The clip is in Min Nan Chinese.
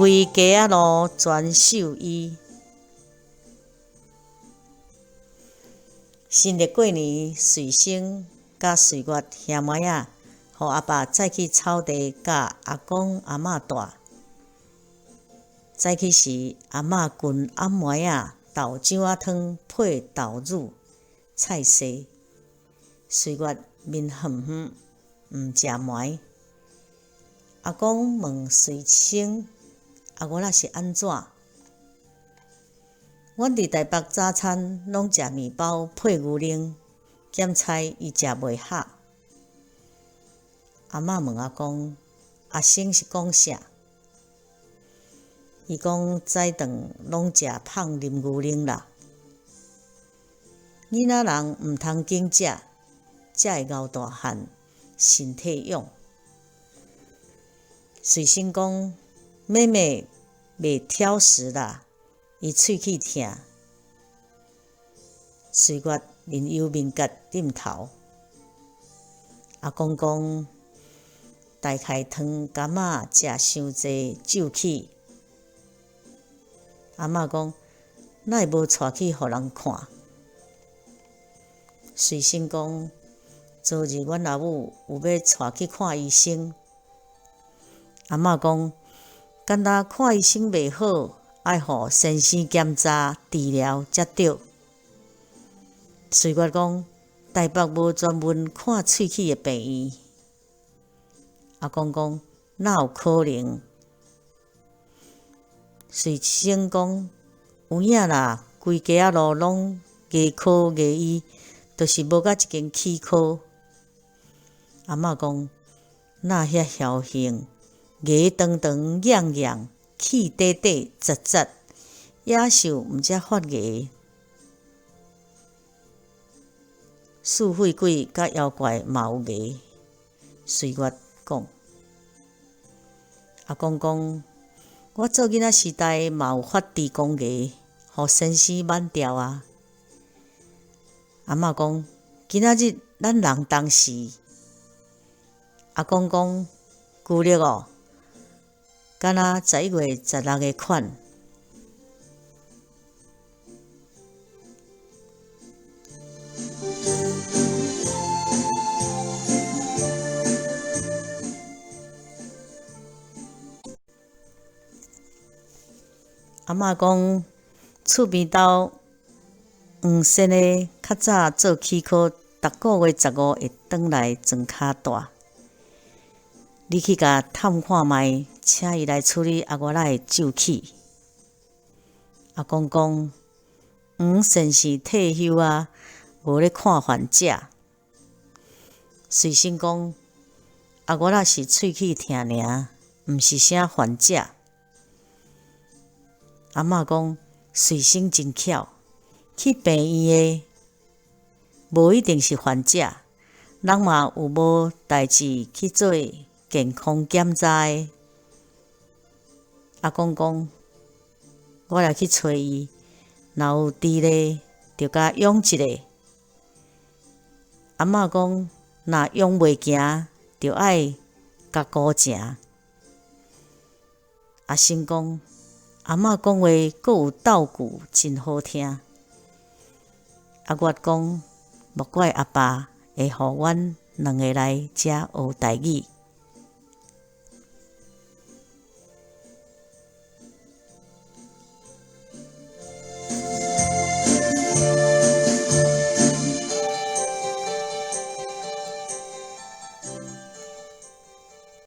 規街仔路全獸醫。新曆過年，瑞生佮瑞月兄妹仔，予阿爸載去草地，佮阿公阿嬤蹛。早起時，阿嬤燉暗糜仔豆漿仔湯配豆乳菜踅。瑞月面黃黃，毋食糜。阿公問瑞生：阿月仔是按怎？阮佇台北早餐攏食麵包配牛奶，鹹菜伊食袂合。阿嬤問阿公：阿生是講啥？伊講早頓攏食麭啉牛奶啦。囡仔人毋通緊食，才會熬大漢，身體勇。瑞生講：妹妹袂挑食啦，伊喙齒疼。瑞月面憂面結點頭。阿公講：大概糖柑仔食傷濟蛀齒。阿嬤講：哪會無帶去予人看？瑞生講：昨日阮阿母有欲帶去看醫生。阿嬤講：干焦看醫生袂好，愛予先生檢查治療才對。瑞月講：台北無專門看喙齒的病院。阿公講：哪有可能？瑞生講：有影啦，規街仔路攏牙科牙醫，就是無佮一間齒科。阿嬤講：哪遐僥倖，牙長長硬硬，齒短短實實，野獸毋才發芽。四歲鬼佮妖怪嘛有牙。瑞月講，阿公講，我做囡仔時代嘛有發豬公牙，予先生挽掉啊。阿嬤講，今仔日咱人同時。阿公講，舊曆哦，敢若11月16的款。阿嬤講，厝邊兜黃先的較早做齒科，逐个月15會轉來庄跤蹛。你去共探看覓，請伊來處理阿月仔的蛀齒。阿公講，黃先生退休啊，無咧看患者。瑞生講，阿月仔是喙齒疼爾，毋是啥患者。阿嬤講，瑞生真巧，去病院的無一定是患者，人嘛有無代誌去做健康檢查的。阿公講，我來去揣伊，若有佇咧，就共養一下。阿嬤講，若養袂行，就愛共沽成。阿生講，阿嬤講話閣有鬥句，真好聽。阿月講，莫怪阿爸會予阮兩个來遮學台語。